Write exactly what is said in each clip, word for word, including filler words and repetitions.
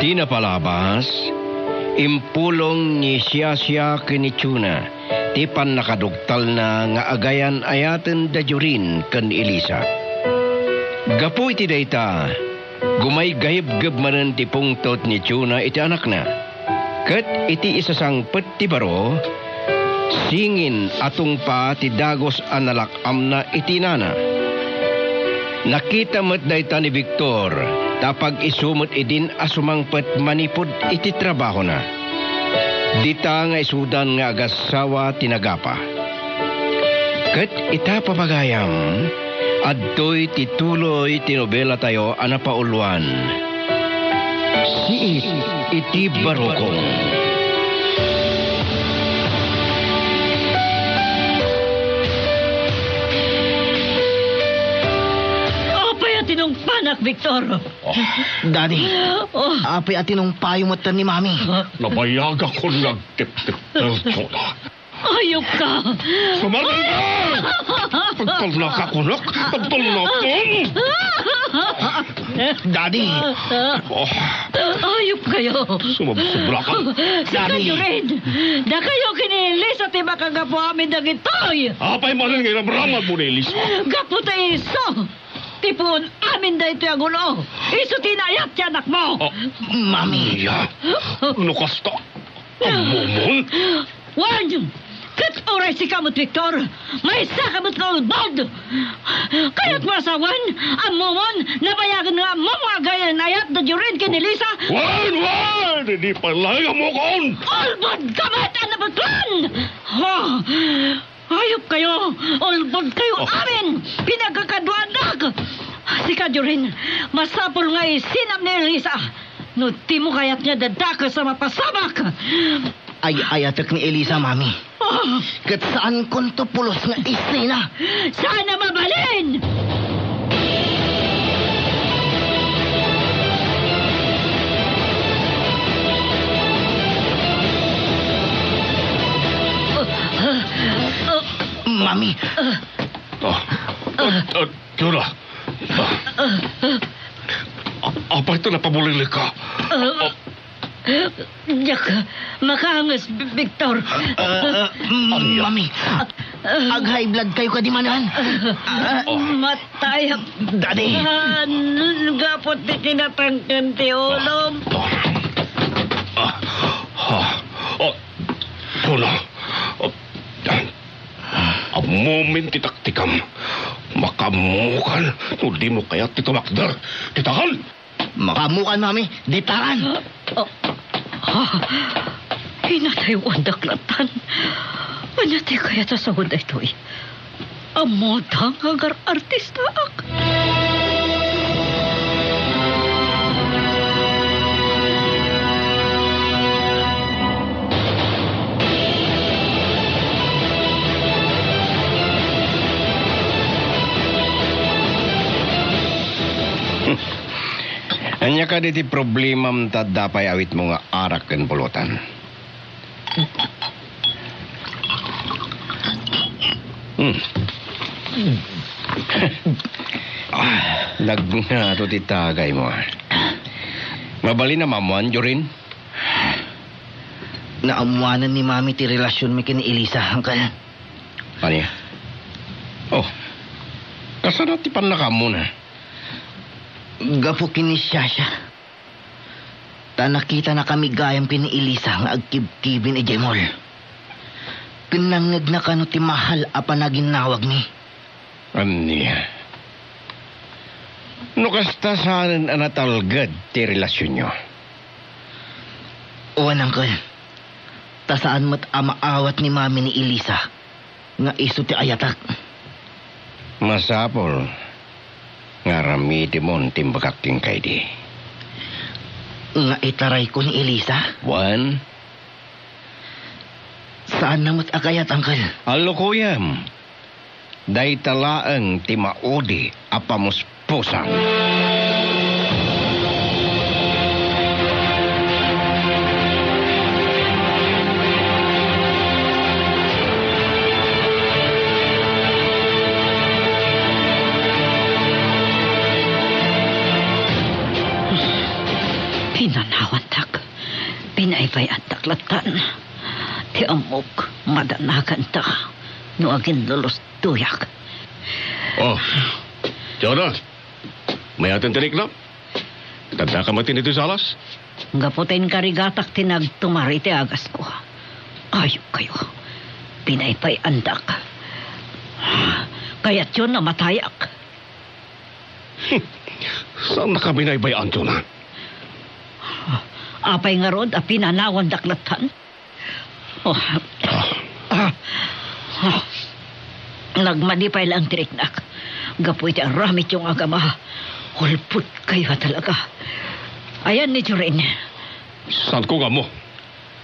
Ti napalabas, impulong ni Siasia ken ni Chuna ti pannakadugtalna nga agayan-ayaten da Jorin ken ni Elisa. Gapu iti dayta, gumaygayebgeb manen ti pungtot ni Chuna iti anakna. Ket iti isasangpet ti baro, singin a tungpa ti dagus a nalak-amna iti inana. Nakita met dayta ni Victor, ta pag-isu met idin a sumangpet manipud iti trabahona. Dita nga isudan nga agassawa ti nagapa. Ket ita, papagayam, adtoy ti tuloy ti nobelatayo a napauluan, Siit iti Barukong. Apay a tinungpanak, Victor? Oh. Daddy, Oh. Apay a tinungpayo met ni Mami? Nabayagakon nga agtiptipter, Chona. Ayupka! Sumardi ka! Pagtulnaka kunak! Pagtulnakon! Daddy! Oh. Ayupkayo! Sumabsobra ka! Sika, Daddy! Jorin! Dakayo ken ni Elisa ti makagapu amin dagitoy! Apay manen nga iramramad mo ni Elisa? Gapu ta isu ti puon amin daytoy a gulo! Isu ti inayat ti anakmo! Oh. Mami! Iya? No kasta, ammomon? Wen! Ket uray sika met, Victor, maysaka met nga ulbod! Kayatmo a sawen, ammomon, nabayagen nga ammom nga agayan-ayat da Jorin ken ni Elisa? Wen! Wen! Idi pay laeng ammokon! Ulbodka met a naputlan! Ha! Ayupkayo! Ulbodkayo amin! Pinagkakaduanak! Sika, Jorin, masapul nga isinam ni Elisa. No dimo kayat nga dadakes a mapasamak! Ay-ayatek ni Elisa, Mami. Ah! Ket saankonto pulos nga isina. Saan a mabalin! Mami. Ah, ah, ah, Chona. Ah. A-, apay ta napamulili ka? Ah, ah, diak makaanges, Victor. Ah, ah, Mami. Ah, ag-high blood kayo kadi manen? Ah, matay. Daddy. Ah, n-, gapu ti kinatangken ti ulom. Ah, ah, ah, Chona. Ah, Ammomin ti taktikam. Makaammokan no dimo kayat ti tumakder. Ditaran! Makaammokan, Mami. Ditaran! Ah, ah, ah, inataywandak latan. Ania ti kayat a sawen daytoy? Ammota nga agar-artistaak. Ania kadi ti problemam ta adda pay awitmo nga arak ken bulotan? Hmm. Ah, nagngato ti tagaymo, ah. Mabalin a maammoan, Jorin? Naammoanen ni Mami ti relasionmi ken ni Elisa, Uncle. Ania? Oh, kasano ti pannakaammona? Gapu ken ni Shasha. Ta nakitanakami gayam ken ni Elisa nga agkibkibin idiay mall. Ken nangngegna kano ti mahal a panaginnawagmi. Ania? No kasta, saanen a natalged ti relasionyo? Wen, Uncle. Ta saan met a maawat ni Mami ni Elisa nga isu ti ayatak. Masapul nga aramidemon ti imbagak kenka idi. Nga itarayko ni Elisa? Wen? Saanna met a kayat, Uncle. Allukoyam. Dayta laeng ti maudi a pamuspusan. Ti Inanawantak. Pinaybay-antak lattan. Ti ammok, madanaganta no aginlulus-, tuyak. Oh, Jonah, mayaten ti riknam? Tadda ka matin iti salas? Gapu ta inkarigatak ti nagtumar iti agasko. Ayok kayo. Pinaybay-andak. Kayatyo a matayak. Saan na kami naybay-an, Jonah? Apay ngarud a pinanawandak lattan? Oh. Ah. Ah. Nagmadi pay laeng ti riknak. Gapu iti aramidyo nga agama, ulbod kayo a talaga. Ayan ni Jorin. Saanko nga ammo?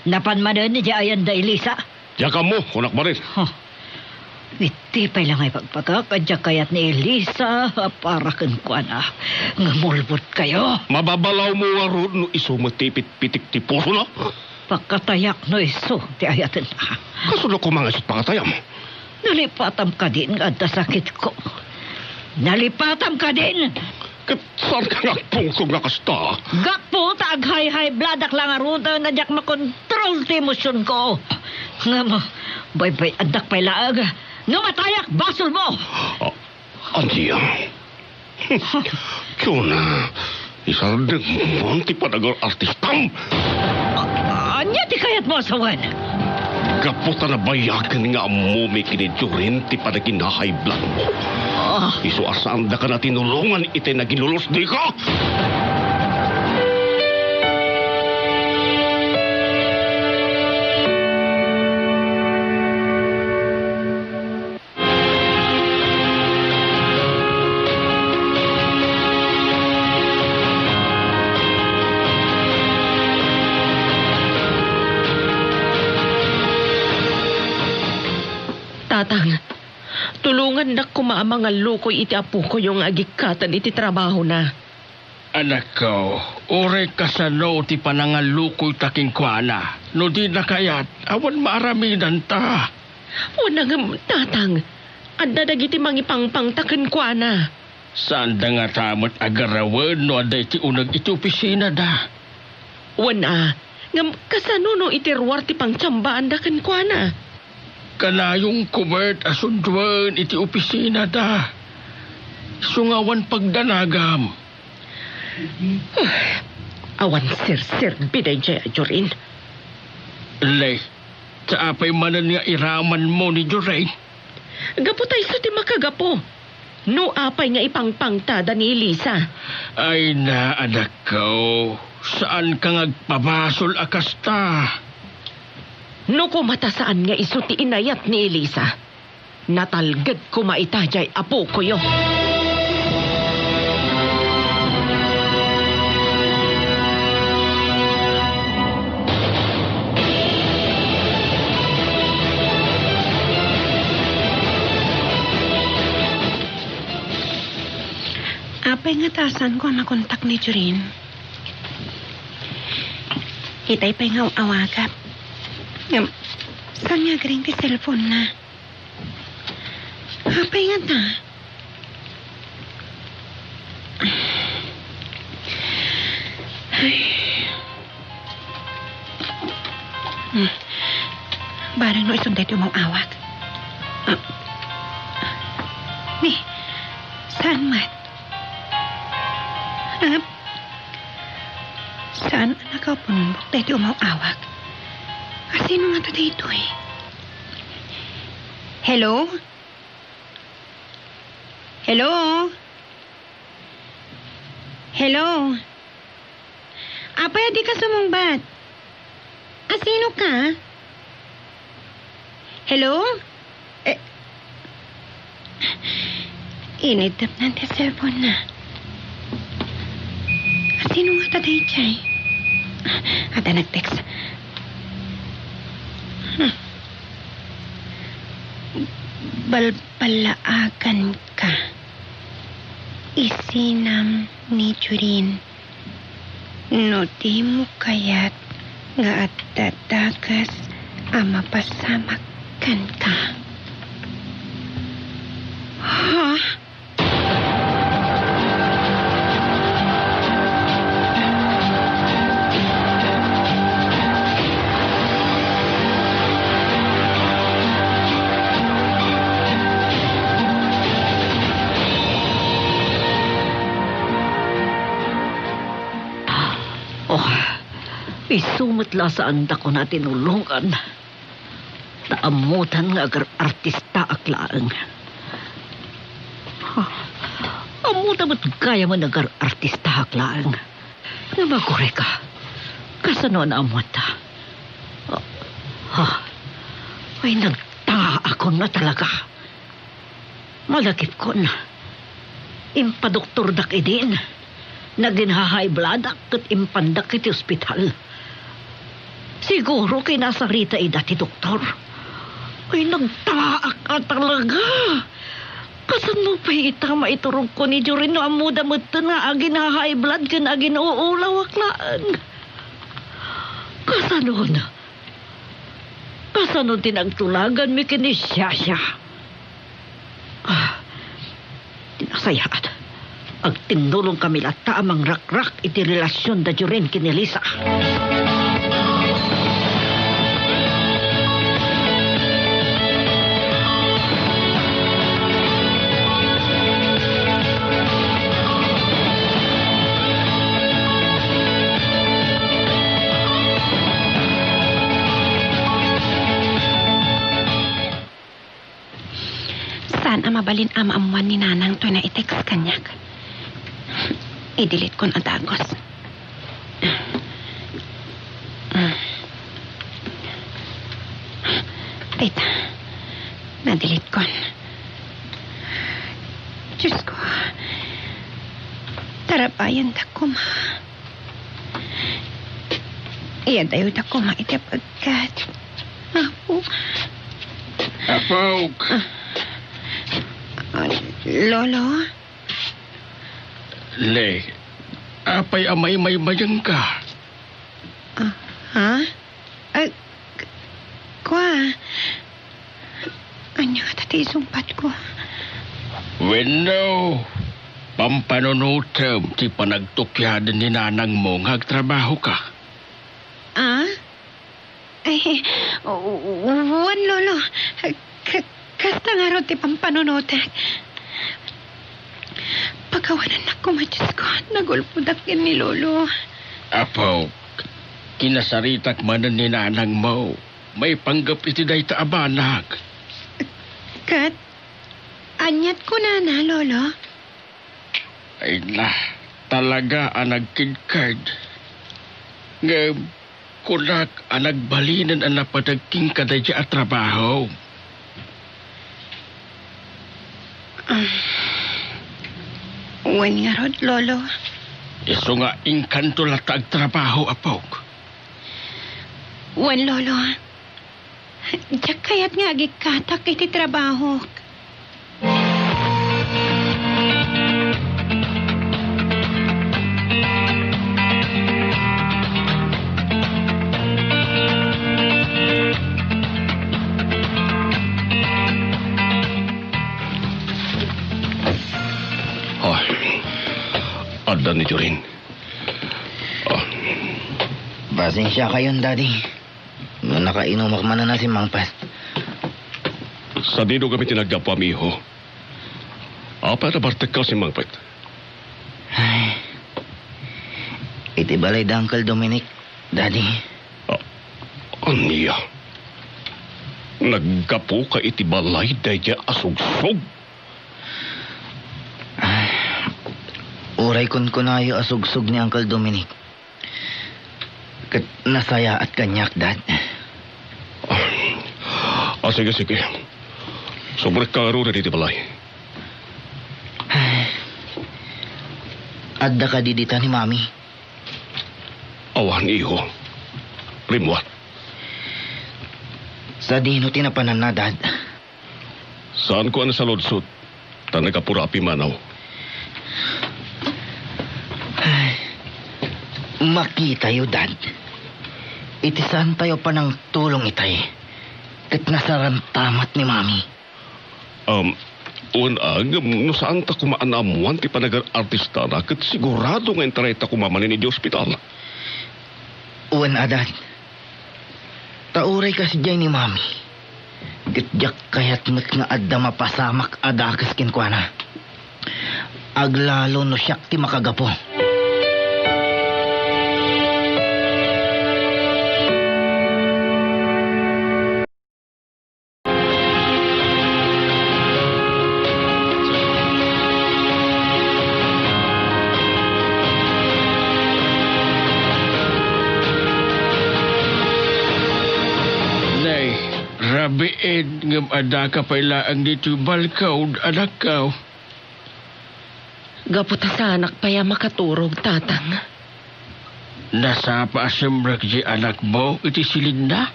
Napan manen idiay ayan da Elisa? Diak ammo, kunak manen. Huh. Iti pay la nga ibagbagak, adda kayat ni Elisa a para kenkuana. Ngem ulbod kayo. Mababalawmo ngarud no isu met ti ipitpitik ti pusona? Pakatayak no isu ti ayatenna. Kasano koma nga isu ti pakatayam? Nalipatam kadin nga adda sakitko. Nalipatam kadin! Ket saan ka nga agpungtong nga kasta? Gapu ta aghayhaybladak la ngaruden a diak makontrol ti emosionko. Ngem, baybay-andak pay laeng. No matayak, basolmo! Ah, ania? Jonah, isardengmo ti panagar-artistam! A-, ania ti kayatmo a sawen? Gapu ta nabayagen nga ammomi ken ni Jorin ti panaginhayblagmo. Ah. Isu a saandaka a tinulongan iti naginlulusdeka. Tatang, tulongannak koma a mangallukoy iti apokoyo nga agikkaten iti trabahona. Anakko, uray kasano ti panangallukoyta kenkuana, no dina kayat, awan maaramidanta. Wen a ngem, Tatang, adda dagiti mangipangpangta kenkuana. Saanda ngata met a garawen no adda iti uneg iti opisinada. Wen a, ngem kasano no iti ruar ti pangtsambaanda kenkuana? Kanayonko met a sunduen iti opisinada. Isu nga awan pagdanagam. Awan serserbi daydiay a Jorin. Lay, ta apay manen nga iramanmo ni Jorin? Gapu ta isu ti makagapu. No apay nga ipangpangtada ni Elisa? Ay na, anakko, saanka nga agpabasol a kasta. No koma ta saan nga isu ti inayat ni Elisa, natalged koma ita diay apokoyo. Apay ngata saanko a makontak ni Jorin? Itay pay nga aw-awagak. Ngem, saan nga agaring ti cellphone na? Apay ngata? Ay. Hmm. Bareng no isu daytoy umaw-awag. Ah. Ni, saan met? Ah? Saan a nakapumbok daytoy umaw-awag? Asino ngata daytoy? Hello? Hello? Hello? Apay a dika sumungbat? Asino ka? Hello? Eh, initepnan ti cellphone na. Asino ngata daydiay? Adda nag-text. Hmm. Balbalaagan ka. Isinam ni Jorin. No dimo kayat nga adda dakes a mapasamak kenka. Ha? Isu met la saandakon a tinulongan. Ta ammotan nga agar-artistaak laeng. Ha? Ammota met gayamen agar-artistaak laeng. Ngem agurayka, kasano a naammoanta? Ha? Ay, nagtangaakon a talaga. Malagipkon, impadoktordak idin. Naginha-high bloodak ket impandak iti ospital. Siguro kinasarita ida ti doktor. Ay, nagtangaak a talaga. Kasano pay ita maiturogko ni Jorin no ammoda metten nga aginha-high blood ken aginuulawak laeng? Kasano na? Kasano ti nagtulaganmi ken ni Shasha? Ah, ti nasayaat. Agtinnulongkami latta a mangrakrak iti relasionda Jorin ken ni Lisa. Saan a mabalin a maammuan ni Nanang toy na-text kaniak. I-delete kon a dagus. Dayta, na-delete kon. Diyos ko, tarabayandak koma. Iyadayodak koma iti apagkat. Apo. Apok. Ah. Ah, Lolo? Le, apay a maymaymayengka? Ah, ha? Ah, k-, kua. Ania ngata ti isungbatko? Wenno, pampanunotem ti panagtukiaden ni nanangmo nga agtrabahoka. Ah? Ay, w-, w-, wen, Lolo. K-, kasta ngarud ti pampanunotek. Pakawanennak koma, Diyos ko. Nagulbodak ken ni Lolo. Apok, kinasaritak manen ni nanangmo. Maipanggep iti dayta a banag. Ket, aniat kunana, Lolo? Ay na, talaga a nagkidkad. Ngem, kunak a nagbalinen a napateg kenka daydiay a trabaho. Ah, wen ngarud, Lolo. Isu nga inkanto latta agtrabaho, apok. Wen, Lolo. Diak kayat nga agikkatak iti trabahok. Ay, adda ni Jorin. Ah. Pasensiakayon, Daddy. No nakainumak manen a simmangpet. Sadino kami ti naggapuam, iho? Apay a nabartekka a simmangpet? Ay. Iti balay da Uncle Dominic, Daddy. Ah, ania? Naggapuka iti balay daydiay a sugsog? Ay. Uray kunkunayo a sugsog ni Uncle Dominic. Ket nasayaat kaniak, Dad. Ah, sige, sige. Sumrekka ngaruden iti balay. Adda kadi dita ni Mami? Awan, iho. Rimmuar. Sadino ti napananna, Dad? Saanko a nasaludsod, ta nagapurapi manaw. Ay, makitayo, Dad. Iti saantayo a panangtulong itay, ket nasarantamat ni Mami. Um, wen a, ngem no saanta koma a naammoan ti panagar-artistana, ket sigurado nga intarayta koma manen idiay ospital. Wen a, Dad. Ta uray kasidiay ni Mami, ket diak kayat met nga adda mapasamak a dakes kenkuana. Aglalo no siak ti makagapu. Biit ngem addaka pay laeng ditoy balkawd, anakko. Gapu ta saanak pay a makaturog, Tatang. Nasapa a simrek diay anakmo iti silidna?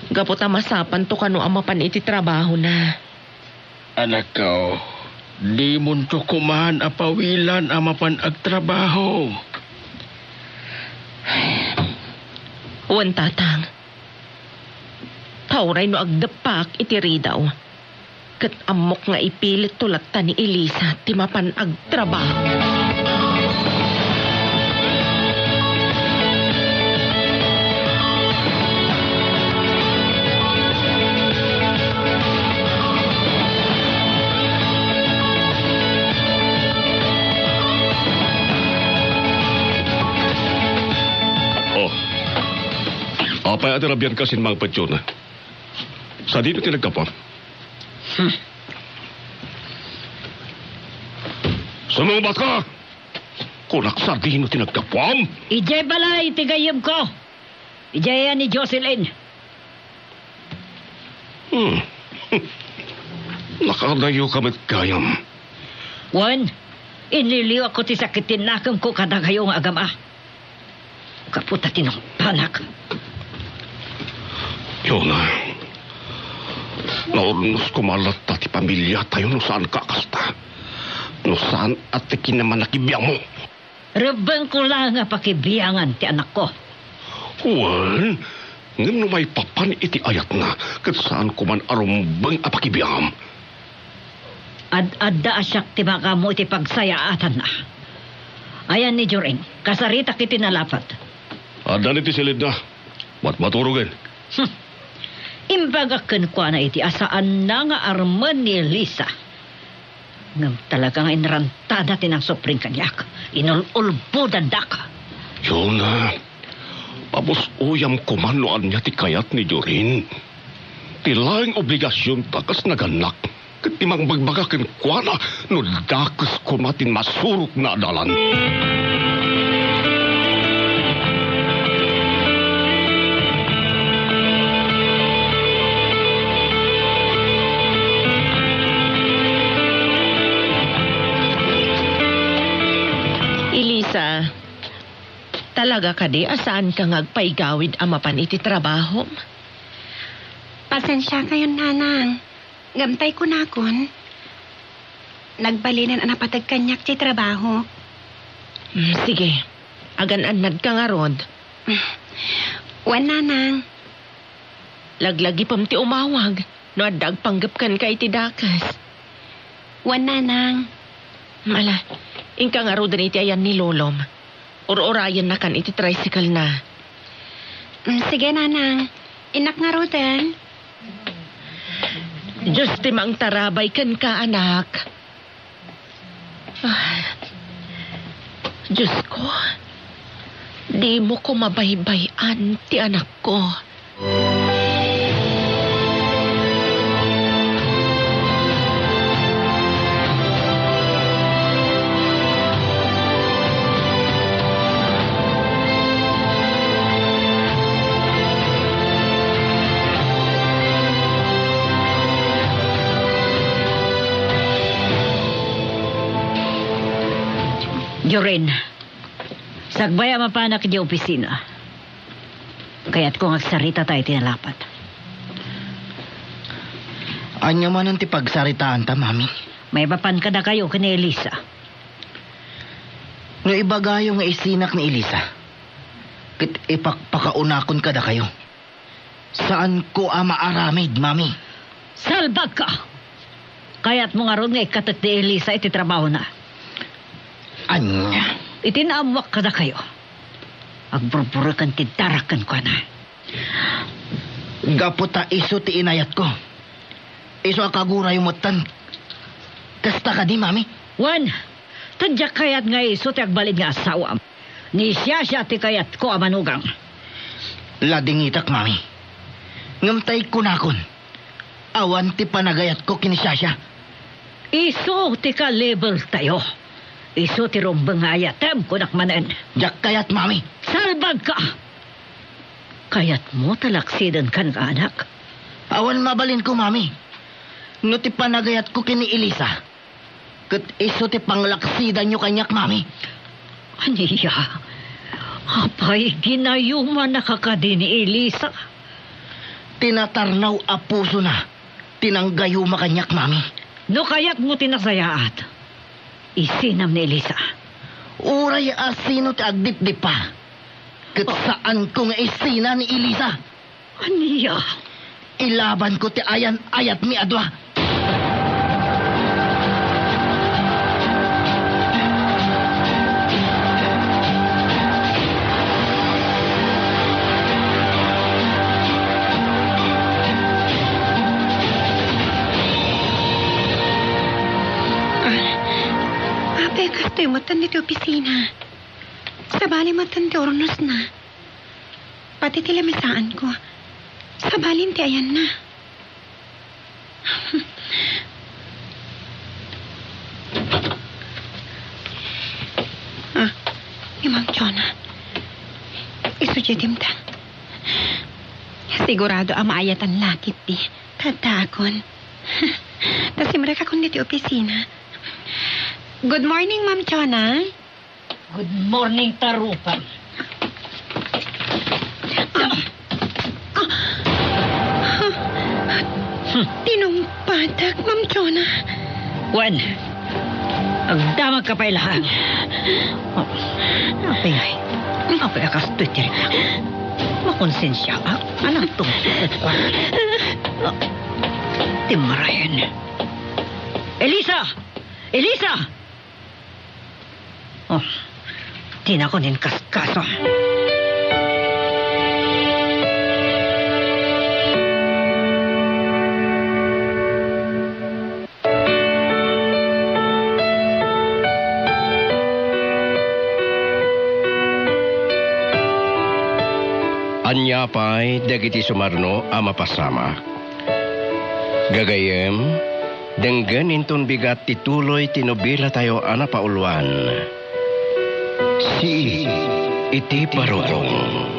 Gapu ta masapanto kano a mapan iti trabahona. Anakko, dimonto koman a pawilan a mapan agtrabaho. Wen, Tatang. Ta uray no agdeppaak iti ridaw, ket ammok nga ipilitto latta ni Elisa ti mapan agtrabaho. Oh. Apay a ti rabianka, Sinmangpet Yona? Sadino ti naggapuam? Hmm. Sumungbatka! Kunak, sadino ti naggapuam? Idiay balay ti gayyemko. Idiay ayan ni Jocelyn. Hmm. Nakadayoka met gayam. Wen, inliliwakko ti sakit ti nakemko kadakayo nga agama. Gapu ta tinungpanak. Yona, naurnos koma latta ti pamiliatayo no saanka a kasta. No saan a ti kinamanakibiangmo. Rebbengko laeng a pakibiangan ti anakko. Wen, ngem no maipapan iti ayatna, ket saan koman a rumbeng a pakibiangam. Ad-adda a siak ti makaammo iti pagsayaatanna. Ayan ni Jorin, kasaritak iti nalapad. Adda ni ti silidna. Matmaturogen. Hmm. Imbagak kenkuana iti a saanna nga armen ni Elisa. Ngem talaga nga inrantada ti nangsupring kaniak. Inul-ulbodandak. Yona, pabus-oyam koman no ania ti kayat ni Jorin. Ti laeng obligasionta kas nagannak, ket ti mangbagbaga kenkuana no dakes koma ti masurokna a dalan. Elisa, talaga kadi a saanka nga agpaigawid a mapan iti trabahom? Pasensiakayon, Nanang. Ngem tay kunakon, nagbalinen a napateg kaniak ti trabaho. Mm, sige. Agan-annadka ngarud. Wen, Nanang. Laglagipem ti umawag no adda agpanggep kenka iti dakes. Wen, Nanang. Ala, inka ngaruden iti ayan ni Lolom. Ur-urayennakan iti tricycle-na. Mm, sige, Nanang. Innak ngaruden. Dios ti mangtarabay kenka, anak. Ah, Diosko, dimo ko mabaybay-an ti anakko. Jorin, sagbay a mapanak idiay opisina, kayatko nga agsaritatayo iti nalapad. Ania manen ti pagsaritaanta, Mami? Maipapan kadakayo ken ni Elisa. No ibagayo nga isinak ni Elisa, ket ipakpakaunakon kadakayo. Saanko a maaramid, Mami. Salbagka! Kayatmo ngarud nga ikkatek ni Elisa iti trabahona? Ania? Iti naammoak kadakayo, agburbureken ti darak kenkuana. Gapu ta isu ti inayatko. Isu a kagurayo metten. Kasta kadi, Mami? Wen, ta diak kayat nga isu ti agbalin nga asawam. Ni Shasha ti kayatko a manugang. Ladingitak, Mami. Ngem tay kunakon, awan ti panagayatko ken ni Shasha. Isu ti ka-level tayo. Isu ti rumbeng nga ayatem, kunak manen. Diak kayat, Mami. Salbagka! Kayatmo ta laksidenkan nga anak? Awan mabalinko, Mami. No ti panagayatko ken ni Elisa, ket isu ti panglaksidanyo kaniak, Mami. Ania? Apay, ginayomanaka kadi ni Elisa? Ti natarnaw a pusona ti nanggayoma kaniak, Mami. No kayatmo ti nasayaat, isinam ni Elisa. Uray a sino ti agdipdipa, ket saanko nga isina ni Elisa. Ania? Ilabanko ti ayan-ayatmi a dua. Ah, apay, kastoy met ti opisina. Sabali met ti urnosna. Pati ti lamisaanko, sabali ti ayanna. Ah, ni Ma'am Jonah. Isu diay dimteng. Sigurado a maayatan la ketdi. Taddaakon. Ta simrekakon ditoy opisina. Good morning, Ma'am Jonah. Good morning, Tarupay. Ah, ah, ah, tinungpadak, Ma'am Jonah. Wen, agdamagka pay laeng. Oh, apay ngay? Apay a kastoy ti riknak? Makonsensiaak. Anak, tungtungko. Ah, ti marayan. Elisa! Elisa! Oh, dinakon inkaskaso. Ania pay dagiti sumarno a mapasamak? Gagayyem, denggen inton bigat ti tuloy ti nobelatayo a napauluan, Sii iti Barukong.